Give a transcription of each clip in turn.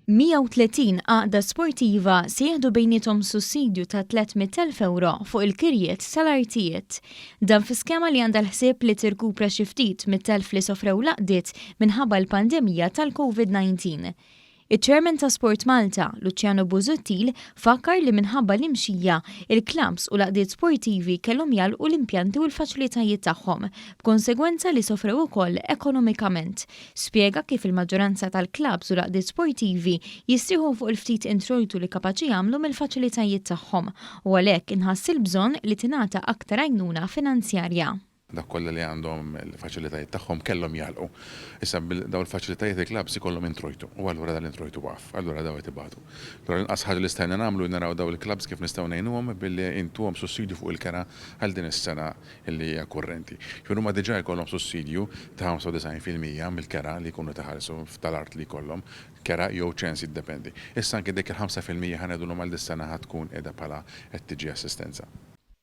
130 għaqda sportiva se jieħdu bejniethom sussidju ta' 300,000 ewro fuq il-kirjiet tal-artijiet. Dan fi skema li għandha l-ħsieb li tirkupra xi ftit mit-telf li sofrew l-għaqdiet minħabba l-pandemija tal-COVID-19. Iċ-Chairman ta' Sport Malta, Luciano Busuttil, fakkar li minħabba l-imxija, il-clubs u l-għaqdiet sportivi kellhom jagħlqu l-impjanti u l-faċilitajiet tagħhom, b'konsegwenza li sofrew ukoll ekonomikament. Spjega kif il-maġġoranza tal-clubs u l-għaqdiet sportivi jistrieħu fuq il-ftit introjtu li kapaċi jagħmlu mill-faċilitajiet tagħhom u għalhekk inħass il-bżonn li tingħata aktar għajnuna finanzjarja. Dak kollha li għandhom il-faċilitajiet tagħhom kellhom jagħlqu. Issa daw il-faċilitajiet il-clubs ikollhom introjtu u allura dan l-introjtu waqaf, allura daw qed ibatu. Allura l-inqas ħaġa li stajna nagħmlu naraw daw il-clubs kif nistgħu ngħinuhom billi intuhom sussidju fuq il-kera għal din is-sena li hija kurrenti. Jiġifieri huma diġà jkollhom sussidju ta' 95% mill-kera li jkunu taħallsu tal-art li jkollhom, kera jew ċens jiddependi. Issa anke dik il-5% ħa ngħidulhom għal dis-sena ħa tkun qiegħda bħala qed tiġi assistenza.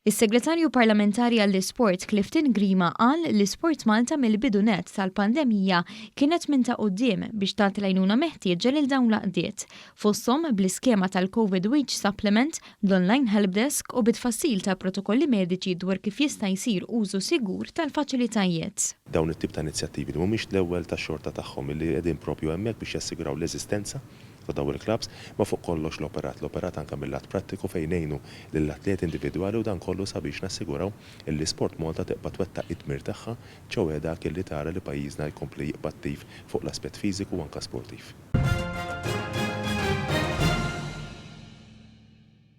Is-Segretarju Parlamentari għall-Isport Clifton Grima qal li Sport Malta mill-bidu nett tal-pandemija kienet minn ta' quddiem biex tagħti l-għajnuna meħtieġa lil dawn l-għaqdiet, fosthom bl-iskema tal-Covid Wage Supplement, l-online helpdesk u bit-tfassil ta' protokolli mediċi dwar kif jista' jsir użu sigur tal-faċilitajiet. Dawn it-tip ta' inizjattivi li mhumiex l-ewwel tax-xorta tagħhom illi qegħdin propju hemmhekk biex jassiguraw l-eżistenza ta' dawn il-clubs, ma fuq kollox l-operat, l-operat anke mill-lat prattiku fejn ngħinu lill-atleti individwali u dan kollu sabiex nassiguraw illi Sport Malta tibqa' twettaq id-dmir tagħha, ċoè dak illi tara li pajjiżna jkompli jibqa' attiv fuq l-aspett fiżiku u anke sportiv.